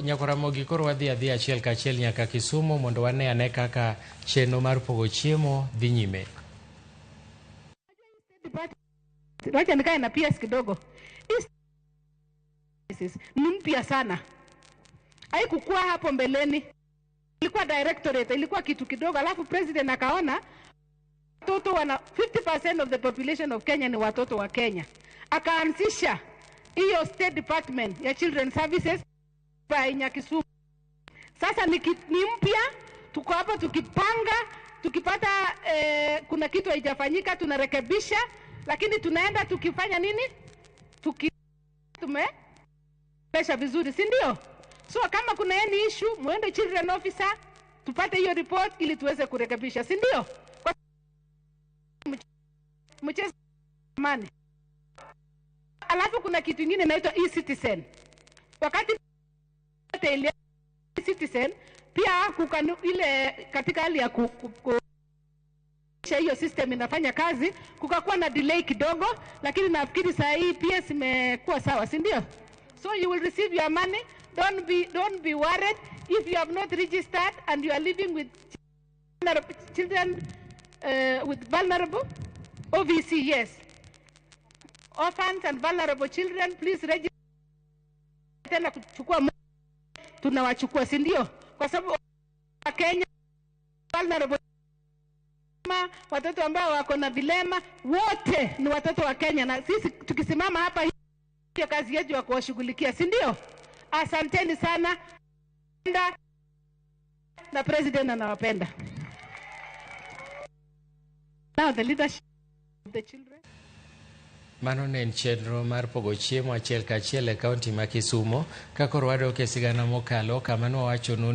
Nyakwaramogi koro wadhi adhiya achiel kachiel nyaka Kisumu mondo wane ane kaka chenro mar pogo chiemo dhi nyime. Wacha nikae na PS kidogo. Hii ni mpya sana, haikukuwa hapo mbeleni, ilikuwa directorate, ilikuwa kitu kidogo, alafu president akaona watoto wana 50% of the population of Kenya ni watoto wa Kenya, akaanzisha hiyo State Department ya Children Services by Nyakisumu. Sasa ni mpya, tuko hapo tukipanga, tukipata kuna kitu haijafanyika tunarekebisha, lakini tunaenda tukifanya nini? Tumepesha vizuri, si ndio? So kama kuna any issue, muende children officer tupate hiyo report ili tuweze kurekebisha, si ndio? Kwa mchezo amani. Alafu kuna kitu kingine inaitwa e-citizen. Wakati ile e-citizen pia kukanu, ile katika hali ya ku hiyo system inafanya kazi, kukakuwa na delay kidogo, lakini nafikiri saa hii pia zimekuwa sawa, si ndio? So you will receive your money. Don't be worried if you have not registered and you are living with children with vulnerable OVC, yes, orphans and vulnerable children, please register. Tena kuchukua tunawachukua, si ndio? Kwa sababu Kenya vulnerable, watoto ambao wako na vilema wote ni watoto wa Kenya, na sisi tukisimama hapa, hiyo kazi yetu ya kuwashughulikia, si ndio? Asanteni sana na president anawapenda. Now the leadership of the children. Mano ne en chenro mar pogo chiemo achiel kachiel e kaunti ma Kisumo ka koro wadok e sigana mokalo kama nwawachonu.